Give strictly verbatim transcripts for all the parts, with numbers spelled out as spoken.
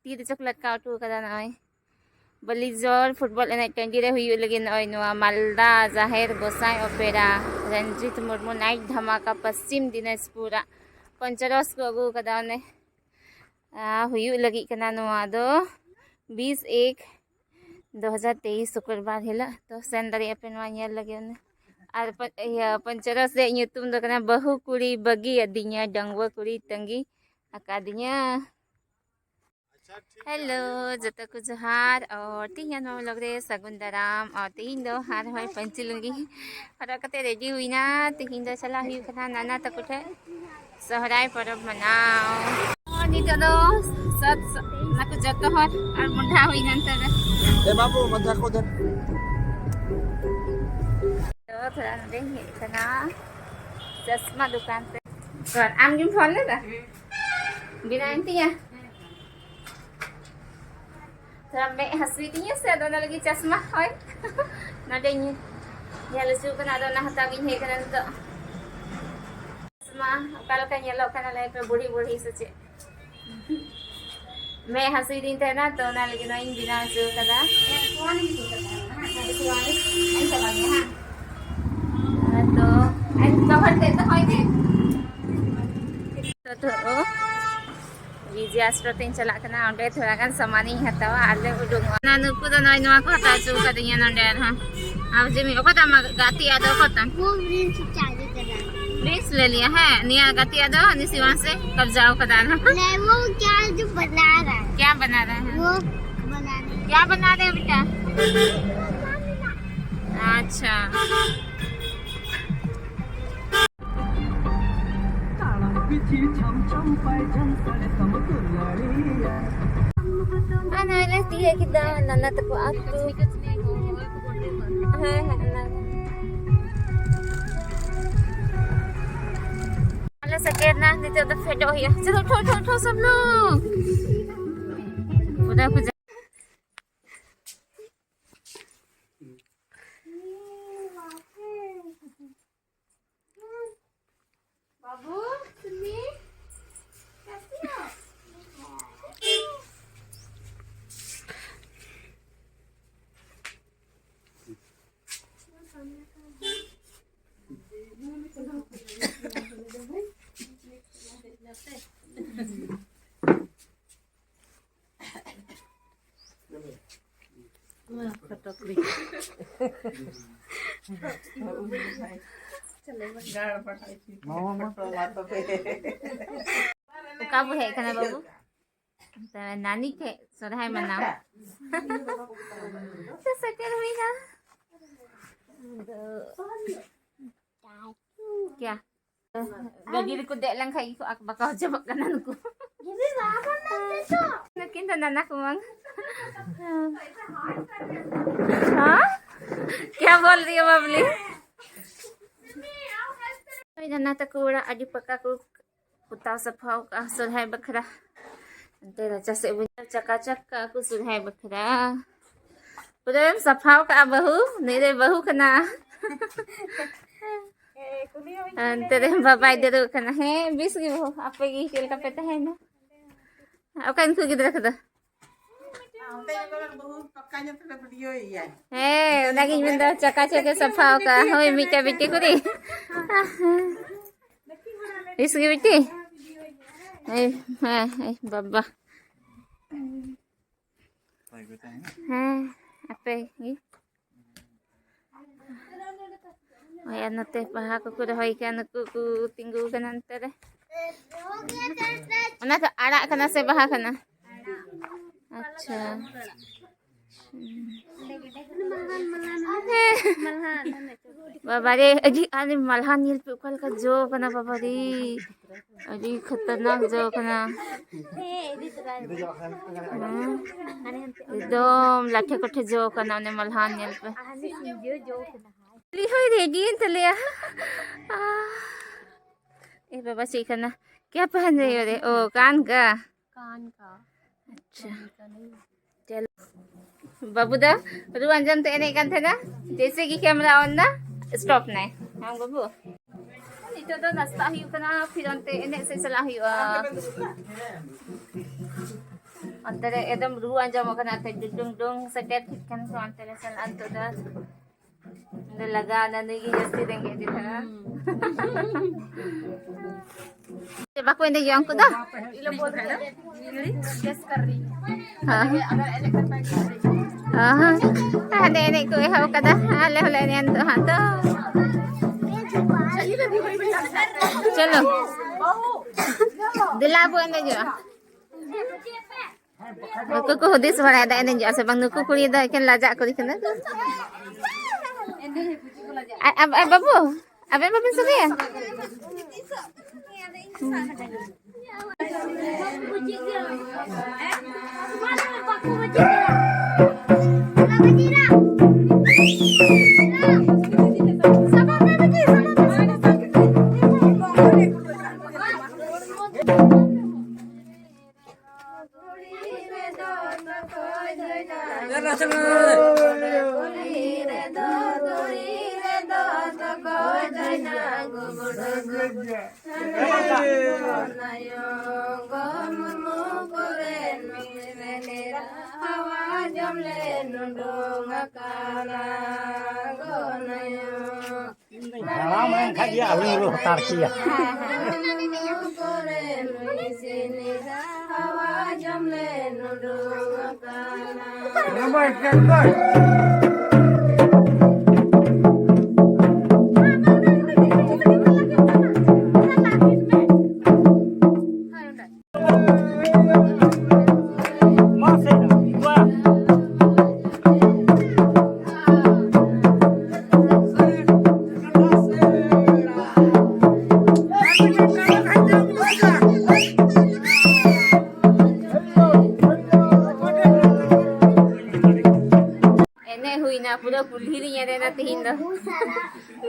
ᱛᱤ ᱨᱮ ᱪᱚᱠᱞᱮᱴ ᱠᱚ ᱩᱴᱩ ᱠᱟᱫᱟ ᱱᱚᱜᱼᱚᱭ᱾ ᱵᱟᱹᱞᱤᱡᱚᱨ ᱯᱷᱩᱴᱵᱚᱞ ᱮᱱᱮᱡ ᱴᱟᱺᱰᱤ ᱨᱮ ᱦᱩᱭᱩᱜ ᱞᱟᱹᱜᱤᱫ ᱱᱚᱜᱼᱚᱭ ᱱᱚᱣᱟ ᱢᱟᱞᱫᱟ ᱡᱟᱦᱮᱨ ᱜᱚᱸᱥᱟᱭ ᱚᱯᱮᱨᱟ ᱨᱚᱧᱡᱤᱛ ᱢᱩᱨᱢᱩ ᱱᱟᱭᱤᱴ ᱫᱷᱟᱢᱟᱠᱟ ᱯᱚᱥᱪᱤᱢ ᱫᱤᱱᱟᱡᱽᱯᱩᱨᱟᱜ ᱯᱚᱧᱪᱚᱨᱚᱥ ᱠᱚ ᱟᱹᱜᱩ ᱠᱟᱫᱟ᱾ ᱚᱱᱮ ᱟ, ᱦᱩᱭᱩᱜ ᱞᱟᱹᱜᱤᱫ ᱠᱟᱱᱟ ᱱᱚᱣᱟ ᱫᱚ ᱵᱤᱥ ᱮᱠ ᱫᱩ ᱦᱟᱡᱟᱨ ᱛᱮᱭᱤᱥ ᱥᱩᱠᱨᱵᱟᱨ ᱦᱤᱞᱳᱜ᱾ ᱛᱚ ᱥᱮᱱ ᱫᱟᱲᱮᱭᱟᱜ ᱟᱯᱮ ᱱᱚᱣᱟ ᱧᱮᱞ ᱞᱟᱹᱜᱤᱫ᱾ ᱚᱱᱮ ᱟᱨ ᱯᱚ- ᱤᱭᱟᱹ ᱯᱚᱧᱪᱚᱨᱚᱥ ᱨᱮᱭᱟᱜ ᱧᱩᱛᱩᱢ ᱫᱚ ᱠᱟᱱᱟ ᱵᱟᱹᱦᱩ ᱠᱩᱲᱤ ᱵᱟᱹᱜᱤ ᱟᱹᱫᱤᱧᱟ, ᱰᱟᱺᱜᱩᱣᱟᱹ ᱠᱩᱲᱤ ᱛᱟᱺᱜᱤ ᱟᱠᱟᱫᱤᱧᱟ᱾ ᱦᱮᱞᱳ ᱡᱚᱛᱚ ᱠᱚ ᱡᱚᱦᱟᱨ, ᱟᱨ ᱛᱮᱦᱮᱧ ᱱᱚᱣᱟ ᱵᱞᱚᱜ ᱨᱮ ᱥᱟᱹᱜᱩᱱ ᱫᱟᱨᱟᱢ᱾ ᱟᱨ ᱛᱮᱦᱮᱧ ᱫᱚ ᱦᱟᱨ ᱦᱚᱭ ᱯᱟᱹᱧᱪᱤ ᱞᱩᱸᱜᱤ ᱦᱚᱨᱚᱜ ᱠᱟᱛᱮ ᱨᱮᱰᱤ ᱦᱩᱭᱱᱟ᱾ ᱛᱮᱦᱮᱧ ᱫᱚ ᱪᱟᱞᱟᱜ ᱦᱩᱭᱩᱜ ᱠᱟᱱᱟ ᱱᱟᱱᱟ ᱛᱟᱠᱚ ᱴᱷᱮᱱ ᱥᱚᱦᱨᱟᱭ ᱯᱚᱨᱚᱵᱽ ᱢᱟᱱᱟᱣ᱾ ᱱᱤᱛᱚᱜ ᱫᱚ ᱥᱟᱹᱛ ᱚᱱᱟ ᱠᱚ ᱡᱚᱛᱚ ᱦᱚᱲ ᱟᱨ ᱢᱚᱰᱷᱟ ᱦᱩᱭ ᱮᱱᱟ ᱱᱤᱛᱚᱜ ᱫᱚ᱾ ᱮ ᱵᱟᱹᱵᱩ, ᱢᱟᱡᱷᱟ ᱠᱚ ᱫᱮᱱ᱾ ᱛᱚ ᱛᱷᱚᱲᱟ ᱱᱚᱰᱮᱧ ᱦᱮᱡ ᱟᱠᱟᱱᱟ ᱪᱚᱥᱢᱟ ᱫᱚᱠᱟᱱ ᱛᱮ᱾ ᱟᱨ ᱟᱢ ᱜᱮᱢ ᱯᱷᱳᱱ ᱞᱮᱫᱟ? ᱵᱮᱱᱟᱣᱮᱱ ᱛᱤᱧᱟ᱾ ᱛᱷᱚᱲᱟ ᱢᱮᱫ ᱦᱟᱹᱥᱩᱭᱮᱫᱤᱧᱟ ᱥᱮ, ᱟᱫᱚ ᱚᱱᱟ ᱞᱟᱹᱜᱤᱫ ᱪᱚᱥᱢᱟ, ᱦᱳᱭ᱾ ᱱᱚᱰᱮᱧ ᱧᱮᱞ ᱦᱚᱪᱚ ᱠᱟᱱᱟ, ᱟᱫᱚ ᱚᱱᱟ ᱦᱟᱛᱟᱣ ᱜᱤᱧ ᱦᱮᱡ ᱠᱟᱱᱟ ᱱᱤᱛᱚᱜ᱾ ᱪᱚᱥᱢᱟ ᱚᱠᱟ ᱞᱮᱠᱟ ᱧᱮᱞᱚᱜ ᱠᱟᱱᱟ, ᱞᱟᱹᱭ ᱯᱮ, ᱵᱩᱲᱦᱤ ᱵᱩᱲᱦᱤ ᱥᱮ ᱪᱮᱫ? ᱢᱮᱫ ᱦᱟᱹᱥᱩᱭᱮᱫᱤᱧ ᱛᱟᱦᱮᱱᱟ, ᱛᱚ ᱚᱱᱟ ᱞᱟᱹᱜᱤᱫ ᱱᱚᱣᱟᱧ ᱵᱮᱱᱟᱣ ᱦᱚᱪᱚ ᱠᱟᱫᱟ᱾ ᱦᱮᱸ, ᱛᱚ ᱟᱨ ᱠᱚᱵᱷᱟᱨ ᱛᱮᱫ ᱫᱚ ᱦᱳᱭ ᱜᱮ᱾ ᱛᱚ, ᱛᱚ, ᱵᱤᱡᱮ ᱟᱥᱴᱨᱚ ᱛᱮᱧ ᱪᱟᱞᱟᱜ ᱠᱟᱱᱟ, ᱚᱸᱰᱮ ᱛᱷᱚᱲᱟ ᱜᱟᱱ ᱥᱟᱢᱟᱱᱤᱧ ᱦᱟᱛᱟᱣᱟ ᱟᱨ ᱞᱮ ᱩᱰᱩᱝᱚᱜᱼᱟ᱾ ᱚᱱᱟ ᱱᱩᱠᱩ ᱫᱚ ᱱᱚᱜᱼᱚᱭ ᱱᱚᱣᱟ ᱠᱚ ᱦᱟᱛᱟᱣ ᱦᱚᱪᱚ ᱠᱟᱫᱤᱧᱟ ᱱᱚᱸᱰᱮ ᱟᱨᱦᱚᱸ᱾ ᱟᱨ ᱡᱮ ᱢᱤᱫ ᱚᱠᱚᱭ ᱛᱟᱢ ᱜᱟᱛᱮ ᱟᱫᱚ ᱚᱠᱚᱭ ᱛᱟᱢ? वो प्रिंस चालू करा। प्रिंस ले लिया है? ᱱᱤᱭᱟᱹ ᱜᱟᱛᱮ ᱟᱫᱚ ᱩᱱᱤ ᱥᱤᱣᱟᱱ ᱥᱮ ᱠᱟᱵᱡᱟᱣ ᱠᱟᱫᱟ ᱟᱨᱦᱚᱸ᱾ नहीं, वो क्या जो बना रहा है। क्या बना रहा है? वो बना रहा है। क्या बना रहे हो बेटा? अच्छा। ᱟᱨ ᱱᱚᱜᱼᱚᱭ ᱞᱮ ᱛᱤᱭᱟᱹᱜ ᱠᱮᱫᱟ ᱱᱟᱱᱟ ᱛᱟᱠᱚ ᱟᱹᱛᱩ᱾ ᱦᱮᱸ, ᱦᱮᱸ, ᱚᱱᱟ᱾ ᱟᱞᱮ ᱥᱮᱴᱮᱨ ᱱᱟ, ᱱᱤᱛᱚᱜ ᱫᱚ ᱯᱷᱮᱰᱚᱜ ᱦᱩᱭᱩᱜᱼᱟ᱾ ᱪᱚᱞᱚ, ᱩᱴᱷᱚ, ᱩᱴᱷᱚ, ᱩᱴᱷᱚ, ᱥᱚᱵ ᱞᱳᱜ᱾ ᱯᱩᱨᱟ ᱠᱚ ᱡᱟ- बाबू, सुनिए, कैसी हो? ᱚᱠᱟ ᱵᱚ ᱦᱮᱡ ᱠᱟᱱᱟ ᱵᱟᱹᱵᱩ? ᱱᱟᱱᱤ ᱴᱷᱮᱡ ᱥᱚᱨᱦᱟᱭ ᱢᱟᱱᱟᱣ᱾ ᱛᱚ ᱥᱮᱴᱮᱨ ᱦᱩᱭᱱᱟ᱾ ᱟᱫᱚ ᱠᱭᱟ? ᱜᱟᱹᱰᱤ ᱨᱮᱠᱚ ᱫᱮᱡ ᱞᱮᱱᱠᱷᱟᱡ ᱜᱮᱠᱚ ᱟᱠ ᱵᱟᱠᱟᱣ ᱪᱟᱵᱟᱜ ᱠᱟᱱᱟ ᱱᱩᱠᱩ᱾ ᱱᱩᱠᱤᱱ ᱫᱚ ᱱᱟᱱᱟ ᱠᱩᱢᱟᱝ᱾ ᱦᱟᱸ? ᱠᱭᱟ ᱵᱚᱞ ᱨᱤ ᱦᱳ ᱵᱟᱵᱞᱤ? ᱱᱟᱱᱟ ᱛᱟᱠᱚ ᱚᱲᱟᱜ ᱟᱹᱰᱤ ᱯᱟᱠᱟ ᱠᱚ ᱯᱚᱛᱟᱣ ᱥᱟᱯᱷᱟᱣ ᱠᱟᱜᱼᱟ ᱥᱚᱨᱦᱟᱭ ᱵᱟᱠᱷᱨᱟ᱾ ᱚᱱᱛᱮ ᱨᱟᱪᱟ ᱥᱮᱫ ᱵᱚᱱ ᱧᱮᱞ ᱪᱟᱠᱟ ᱪᱟᱠ ᱠᱟᱜᱼᱟ ᱠᱚ ᱥᱚᱨᱦᱟᱭ ᱵᱟᱠᱷᱨᱟ᱾ ᱯᱩᱨᱟᱹᱢ ᱥᱟᱯᱷᱟᱣ ᱠᱟᱜᱼᱟ ᱵᱟᱹᱦᱩ? ᱱᱩᱭ ᱫᱚᱭ ᱵᱟᱹᱦᱩ ᱠᱟᱱᱟ᱾ ᱚᱱᱛᱮ ᱨᱮ ᱵᱟᱵᱟᱭ ᱫᱩᱲᱩᱵ ᱠᱟᱱᱟ᱾ ᱦᱮᱸ, ᱵᱮᱥ ᱜᱮ ᱵᱟᱹᱦᱩ᱾ ᱟᱯᱮ ᱜᱮ ᱪᱮᱫ ᱞᱮᱠᱟ ᱯᱮ ᱛᱟᱦᱮᱸᱭᱮᱱᱟ? ᱚᱠᱟ ᱩᱱᱠᱩ ᱜᱤᱫᱽᱨᱟᱹ ᱠᱚᱫᱚ? ᱦᱮᱸ, ᱚᱱᱟᱜᱤᱧ ᱢᱮᱱᱫᱟ, ᱪᱟᱠᱟ ᱪᱟᱠᱮ ᱥᱟᱯᱷᱟᱣ ᱠᱟᱜᱼᱟ᱾ ᱦᱳᱭ, ᱢᱤᱫᱴᱮᱡ ᱵᱤᱴᱤ ᱠᱩᱲᱤ᱾ ᱵᱮᱥ ᱜᱮ ᱵᱤᱴᱤ? ᱮᱭ, ᱦᱮᱸ, ᱮᱭ, ᱵᱟᱵᱟ᱾ ᱦᱮᱸ, ᱟᱯᱮ ᱜᱮ᱾ ᱦᱳᱭ, ᱟᱨ ᱱᱚᱛᱮ ᱵᱟᱦᱟ ᱠᱚᱠᱚ ᱨᱚᱦᱚᱭ ᱠᱟᱱᱟ, ᱱᱩᱠᱩ ᱠᱚ ᱛᱤᱸᱜᱩ ᱠᱟᱱᱟ ᱱᱚᱛᱮ ᱨᱮ᱾ ᱚᱱᱟ ᱫᱚ ᱟᱲᱟᱜ ᱠᱟᱱᱟ ᱥᱮ ᱵᱟᱦᱟ ᱠᱟᱱᱟ? ᱟᱪᱪᱷᱟ᱾ ᱦᱮᱸ᱾ ᱵᱟᱵᱟᱨᱮ, ᱟᱹᱰᱤ ᱟᱹᱰᱤ ᱢᱟᱞᱦᱟᱱ ᱧᱮᱞ ᱯᱮ, ᱚᱠᱟ ᱞᱮᱠᱟ ᱡᱚ ᱠᱟᱱᱟ ᱵᱟᱵᱟᱨᱮ᱾ ᱟᱹᱰᱤ ᱠᱷᱟᱛᱟᱨᱱᱟᱠ ᱡᱚ ᱠᱟᱱᱟ᱾ ᱦᱮᱸ, ᱮᱠᱫᱚᱢ ᱞᱟᱴᱷᱮ ᱠᱚᱴᱷᱮ ᱡᱚ ᱠᱟᱱᱟ ᱚᱱᱮ ᱢᱟᱞᱦᱟᱱ, ᱧᱮᱞ ᱯᱮ᱾ ᱵᱤᱞᱤ ᱦᱚᱸᱭ ᱨᱮᱰᱤᱭᱮᱱ ᱛᱟᱞᱮᱭᱟ᱾ ᱟᱦ᱾ ᱮ ᱵᱟᱵᱟ, ᱪᱮᱫ ᱠᱟᱱᱟ? ᱠᱭᱟ ᱯᱮᱦᱮᱱ ᱨᱮ? ᱚ, ᱠᱟᱱ ᱜᱟ᱾ ᱠᱟᱱ ᱜᱟ᱾ ᱟᱪᱪᱷᱟ᱾ ᱪᱚᱞᱚ᱾ ᱵᱟᱹᱵᱩ ᱫᱚ ᱨᱩ ᱟᱸᱡᱚᱢ ᱛᱮ ᱮᱱᱮᱡ ᱠᱟᱱ ᱛᱟᱦᱮᱱᱟ, ᱡᱮᱭᱥᱮ ᱠᱤ camera on ᱱᱟ, stop ᱱᱟᱭ᱾ ᱦᱮᱸ ᱵᱟᱹᱵᱩ, ᱱᱤᱛᱚᱜ ᱫᱚ ᱱᱟᱥᱛᱟ ᱦᱩᱭᱩᱜ ᱠᱟᱱᱟ, ᱯᱷᱤᱨ ᱚᱱᱛᱮ ᱮᱱᱮᱡ ᱥᱮᱫ ᱪᱟᱞᱟᱜ ᱦᱩᱭᱩᱜᱼᱟ᱾ ᱚᱱᱛᱮ ᱨᱮ ᱮᱠᱫᱚᱢ ᱨᱩ ᱟᱸᱡᱚᱢᱚᱜ ᱠᱟᱱᱟ, ᱚᱱᱛᱮ ᱰᱩᱝ ᱰᱩᱝ ᱥᱮᱴᱮᱨ ᱴᱷᱤᱠ ᱠᱟᱱ ᱠᱚ, ᱚᱱᱛᱮ ᱨᱮ ᱪᱟᱞᱟᱜᱼᱟ ᱱᱤᱛᱚᱜ ᱫᱚ᱾ ᱚᱸᱰᱮ ᱞᱟᱜᱟᱣ ᱱᱟ, ᱱᱩᱭ ᱜᱮ ᱡᱟᱹᱥᱛᱤ ᱨᱮᱸᱜᱮᱡ ᱮᱫᱮ ᱛᱟᱦᱮᱱᱟ᱾ ᱦᱩᱸ᱾ ᱪᱮᱫ ᱵᱟᱠᱚ ᱮᱱᱮᱡᱚᱜᱼᱟ ᱩᱱᱠᱩ ᱫᱚ? ᱦᱮᱸ᱾ ᱚ ᱦᱚᱸ᱾ ᱦᱟᱸᱰᱮ ᱮᱱᱮᱡ ᱠᱚ ᱮᱦᱚᱵ ᱠᱟᱫᱟ, ᱟᱞᱮ ᱦᱚᱸᱞᱮ ᱮᱱᱮᱡ ᱱᱤᱛᱚᱜ ᱦᱟᱸᱜ ᱛᱚ᱾ ᱪᱚᱞᱚ, ᱫᱮᱞᱟ ᱵᱚ ᱮᱱᱮᱡᱚᱜᱼᱟ᱾ ᱱᱩᱠᱩ ᱠᱚ ᱦᱩᱫᱤᱥ ᱵᱟᱲᱟᱭᱮᱫᱟ ᱮᱱᱮᱡᱚᱜᱼᱟ ᱥᱮ ᱵᱟᱝ᱾ ᱱᱩᱠᱩ ᱠᱩᱲᱤ ᱫᱚ ᱮᱠᱮᱱ ᱞᱟᱡᱟᱜ ᱠᱩᱲᱤ ᱠᱟᱱᱟ᱾ ᱟ-, ᱟ-, ᱟ-, ᱵᱟᱹᱵᱩ, ᱟᱵᱮᱱ ᱵᱟᱵᱮᱱ ᱥᱟᱵᱮᱭᱟ? ᱦᱟᱲᱟᱢ ᱞᱮᱱᱠᱷᱟᱡ ᱜᱮ ᱟᱹᱞᱤᱧ ᱞᱤᱧ ᱦᱟᱛᱟᱲ ᱠᱮᱭᱟ᱾ ᱮᱱᱮᱡ ᱦᱩᱭᱱᱟ, ᱯᱩᱨᱟᱹ ᱠᱩᱞᱦᱤ ᱨᱤᱧ ᱮᱱᱮᱡ ᱮᱱᱟ ᱛᱤᱦᱤᱧ ᱫᱚ᱾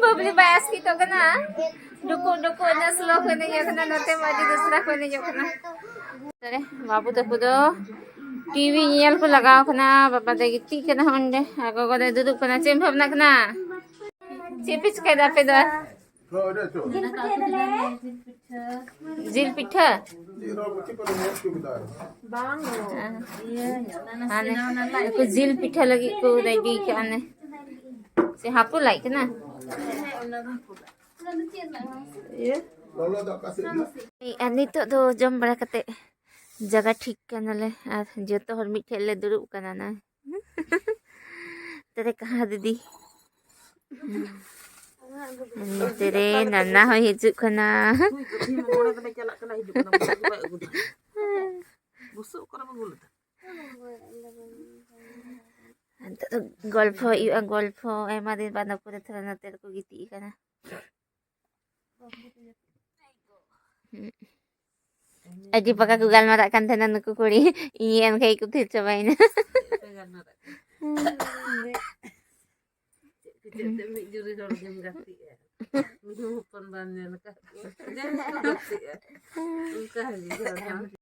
ᱵᱟᱵᱞᱤ ᱵᱟᱭ ᱟᱥᱠᱤᱛᱚᱜ ᱠᱟᱱᱟ᱾ ᱰᱩᱠᱩ ᱰᱩᱠᱩ ᱮᱱᱮᱡ slow ᱠᱚ ᱮᱱᱮᱡᱚᱜ ᱠᱟᱱᱟ, ᱱᱚᱛᱮ ᱢᱟ ᱟᱹᱰᱤ ᱫᱩᱥᱨᱟ ᱠᱚ ᱮᱱᱮᱡᱚᱜ ᱠᱟᱱᱟ᱾ ᱛᱟᱦᱞᱮ ᱵᱟᱹᱵᱩ ᱛᱟᱠᱚ ᱫᱚ ᱴᱤᱵᱷᱤ ᱧᱮᱞ ᱠᱚ ᱞᱟᱜᱟᱣ ᱠᱟᱱᱟ, ᱵᱟᱵᱟ ᱫᱚᱭ ᱜᱤᱛᱤᱡ ᱠᱟᱱᱟ ᱚᱸᱰᱮ, ᱟᱨ ᱜᱚᱜᱚ ᱫᱚᱭ ᱫᱩᱲᱩᱵ ᱠᱟᱱᱟ᱾ ᱪᱮᱫ ᱮᱢ ᱵᱷᱟᱵᱽᱱᱟ ᱠᱟᱱᱟ? ᱪᱮᱫ ᱯᱮ ᱪᱤᱠᱟᱹᱭᱫᱟ ᱟᱯᱮ ᱫᱚ? ᱡᱤᱞ ᱯᱤᱴᱷᱟᱹ? ᱦᱟᱱᱮ ᱩᱱᱠᱩ ᱡᱤᱞ ᱯᱤᱴᱷᱟᱹ ᱞᱟᱹᱜᱤᱫ ᱠᱚ ready ᱠᱟᱜᱼᱟ ᱱᱮ᱾ ᱥᱮ ᱦᱟᱹᱠᱩ ᱞᱟᱭ ᱠᱟᱱᱟ? ᱟᱨ ᱱᱤᱛᱚᱜ ᱫᱚ ᱡᱚᱢ ᱵᱟᱲᱟ ᱠᱟᱛᱮ ᱡᱟᱭᱜᱟ ᱴᱷᱤᱠ ᱠᱟᱱᱟᱞᱮ ᱟᱨ ᱡᱚᱛᱚ ᱦᱚᱲ ᱢᱤᱫ ᱴᱷᱮᱱ ᱞᱮ ᱫᱩᱲᱩᱵ ᱠᱟᱱᱟ ᱱᱟ᱾ ᱛᱮᱨᱮ ᱠᱟᱦᱟᱸ ᱫᱤᱫᱤ᱾ ᱛᱮᱨᱮ ᱱᱟᱱᱟ ᱦᱚᱸᱭ ᱦᱤᱡᱩᱜ ᱠᱟᱱᱟ᱾ ᱛᱮᱦᱮᱧ ᱢᱚᱬᱮ ᱫᱚᱞᱮ ᱪᱟᱞᱟᱜ ᱠᱟᱱᱟ, ᱦᱤᱡᱩᱜ ᱠᱟᱱᱟ, ᱵᱩᱥᱩᱵ ᱠᱚ ᱵᱟᱭ ᱟᱹᱜᱩ ᱫᱟ᱾ ᱵᱩᱥᱩᱵ ᱚᱠᱟᱨᱮᱢ ᱟᱹᱜᱩ ᱞᱮᱫᱟ? ᱱᱤᱛᱚᱜ ᱫᱚ ᱜᱚᱞᱯᱷᱚ ᱦᱩᱭᱩᱜᱼᱟ, ᱜᱚᱞᱯᱷᱚ᱾ ᱟᱭᱢᱟ ᱫᱤᱱ ᱵᱟᱫ ᱱᱩᱠᱩ ᱫᱚ ᱛᱷᱚᱲᱟ ᱱᱚᱛᱮ ᱨᱮᱠᱚ ᱜᱤᱛᱤᱡ ᱟᱠᱟᱱᱟ᱾ ᱟᱹᱰᱤ ᱯᱟᱠᱟ ᱠᱚ ᱜᱟᱞᱢᱟᱨᱟᱜ ᱠᱟᱱ ᱛᱟᱦᱮᱱᱟ ᱱᱩᱠᱩ ᱠᱩᱲᱤ, ᱤᱧ ᱮᱢ ᱠᱷᱟᱡ ᱠᱚ ᱛᱷᱤᱨ ᱪᱟᱵᱟᱭᱮᱱᱟ᱾ ᱪᱮᱫ ᱛᱮ ᱢᱤᱫ ᱡᱩᱨᱤ ᱦᱚᱲ ᱜᱮᱢ ᱜᱟᱛᱮᱜᱼᱟ? ᱢᱤᱦᱩ ᱦᱚᱯᱚᱱ ᱵᱟᱢ ᱧᱮᱞ ᱟᱠᱟᱫ ᱠᱚᱣᱟ? ᱡᱟᱦᱟᱸᱭ ᱠᱚ ᱜᱟᱛᱮᱜᱼᱟ, ᱚᱱᱠᱟ ᱜᱮ᱾